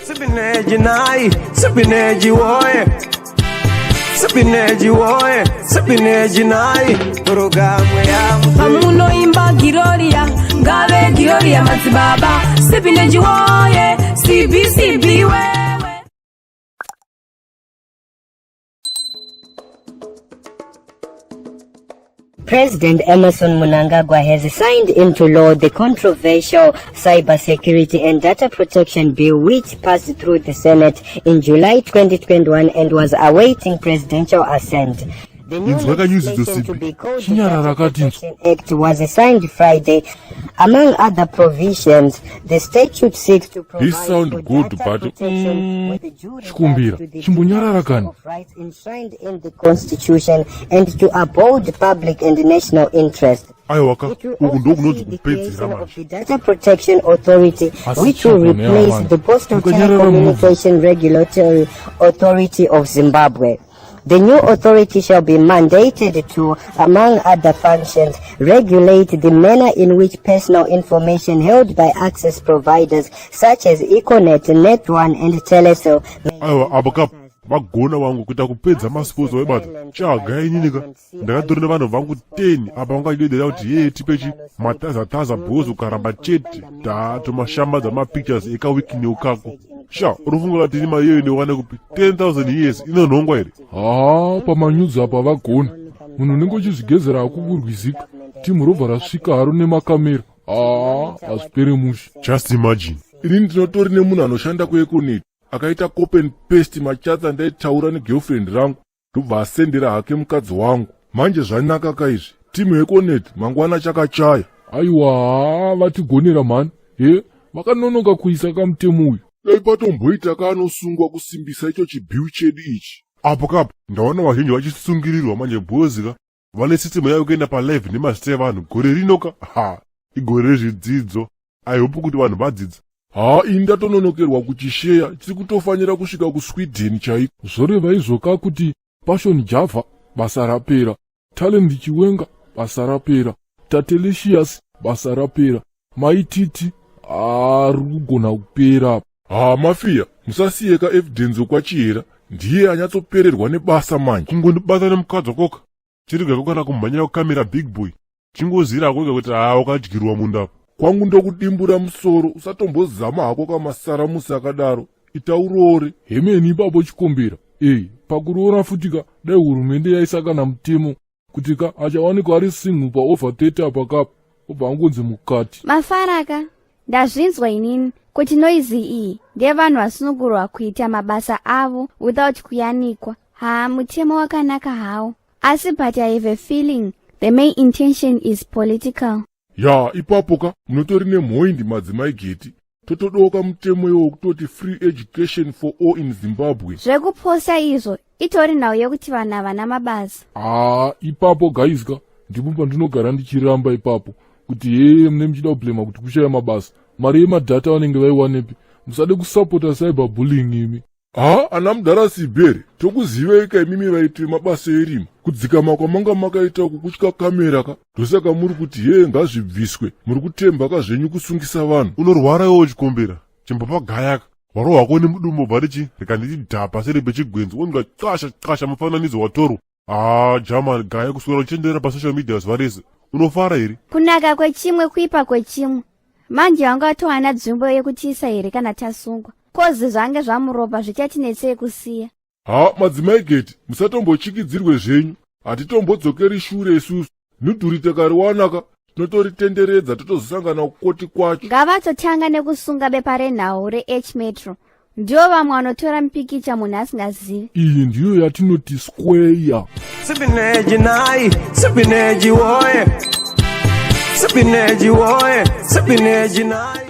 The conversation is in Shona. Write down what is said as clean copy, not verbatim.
Sipineji nai, sipineji woye. Sipineji woye, sipineji nai. Programu ya Pamunoimba Giroria, ngave Giroria madzibaba Sipineji woye, CBCB wewe. President Emmerson Mnangagwa has signed into law the controversial Cybersecurity and Data Protection Bill, which passed through the Senate in July 2021 and was awaiting presidential assent. The new Inzwa kanyuzi legislation to dzosimbi. be called the Chinyarara Data katinzwa. Protection Act was signed Friday. Among other provisions, the statute seeks to provide This sound for good, data but, protection with due regard Chikumbira, to the chimbonyarara kani. of rights enshrined in the Constitution and to uphold public and national interest. Aiwaka, It will uku also ndokunonzi see the kupedzera creation of manje. the Data Protection Authority, Asi which will chigone replace avana. the Postal Mukanyarara mubva. Telecommunication Regulatory Authority of Zimbabwe. The new authority shall be mandated to, among other functions, regulate the manner in which personal information held by access providers such as Econet, Net1 and Telecel may Aiwa, apa ka vagona vangu kuita kupedza masports waibata chaga inini ka ndakatori nevanhu vangu 10 apa vangachidedera kuti yee tipe chi matazataza bhozi ukaramba chete tatomashambadza mapictures ekaWicknell kako. Sha, unofunga kuti ini mari iyoyo ndiowane kupi? 10,000 years inonhongwa here? Haa, pamanyuzi apa vagona. Munhu unenge uchizvigezera hakukurwizika, timu robva rasvika haro nemakamera. Haa, hazvipere mushe. Just imagine, ini ndinotori nemunhu anoshanda kuEconet akaita copy and paste machats andaitaura negirlfriend rangu, ndobva asendera hake mukadzi wangu. Manje zvanaka kaizvi, timu yeEconet mangwana chakachaya. Aiwa, haa, vatigonera mhani. He, vakanonoka kuisa kamutemo uyu. Dai patomboita kaanosungwa kusimbisa icho chibill chedu ichi. Apo kapo ndaona vazhinji vachisungirirwa manje bhozi ka vane system yayo kuenda palive nemazita evanhu. Gore rino ka, ha, igore rezvidzidzo. I hope kuti vanhu vadzidza. Haa, ini ndatononokerwa kuchisheya, chiri kutofanira kusvika kuSweden chaiko. Zvoreva izvoka kuti Passion Java basa rapera, Talent Chiwenga basa rapera, Tatelicious basa rapera, Maititi ari kugona kupera. Ha, mafiya musasiyeka. Evidence kwaChihera ndiye anyatsopererwa nebasa manje. Kungondibata nemukadzi wakoka chirigako kana kumhanyira kukamera big boy, chingozira kwega kuti haa, wakadyirwa munda apa. Kwangu ndokudimbura musoro. Usatombozama hako kamasaramusi akadaro, ita uroore. Hemeni ipapo chikombera. Ei, pakuroora futika, dai hurumende yaisa kana mutemo kuti ka achawanikwa ari single paover 30 apa kapa obva angonzi mukati. Mafaraka, ndazvinzwa inini kuti noise iyi ndevanhu vasunungurwa kuita mabasa avo without kuyanikwa. Haa, mutemo wakanaka hawo, asi but I have a feeling the main intention is political. Ya, ipapo ka munotori nemhoindi, madzimai Geti. Totodoka mutemo iwo wekutoti free education for all in Zimbabwe. Zvekuposa izvo itori nhau yekuti vanhu havana mabasa. Haa, ipapo guys ka ndipo pandinogara ndichiramba ipapo kuti hee, mune muchida kublema kuti kushaya mabasa, mari yemadata vanenge vaiwanepi? Musade kusapota cyber bullying imi. Ha, ana mudharasibheri, tokuzivei ka imimi vaiti vemabasa erima. Kudzikama kwamanga makaita uku kutya kamera ka, ndosaka muri kuti hee, ngazvibviswe. Muri kutemba ka zvenyu kusungisa vanhu. Unorwara iwo chikombera, chimbopagayaka warohwako nemudumbu bva richi rikanditi dhapa seri pechigwenzi, onga qasha qasha mufananidzo watorwa. Ha, german gaya kuswera uchenderera pasocial media zuva rese, unofara here? Kunaka kwechimwe kuipa kwechimwe. Manje vangatowana nzvimbo yekutiisa here kana tasungwa? Kozi zvange zvamuropa zvichatinetsei kusiya. Ha, madzimai Geti, musatombochikidzirwe zvenyu. Hatitombodzokeri shure isusu. Nudhuri takariwanaka, tinotoritenderedza, totozosangana kukoti kwacho. Ngavatotanga nekusunga bepa renhau reH Metro, ndivo vamwe vanotora mupikicha munhu asingazivi. Iyi ndiyo yatinoti square. Sipineji nai, sipineji woye. Sipineji woye, sipineji nai.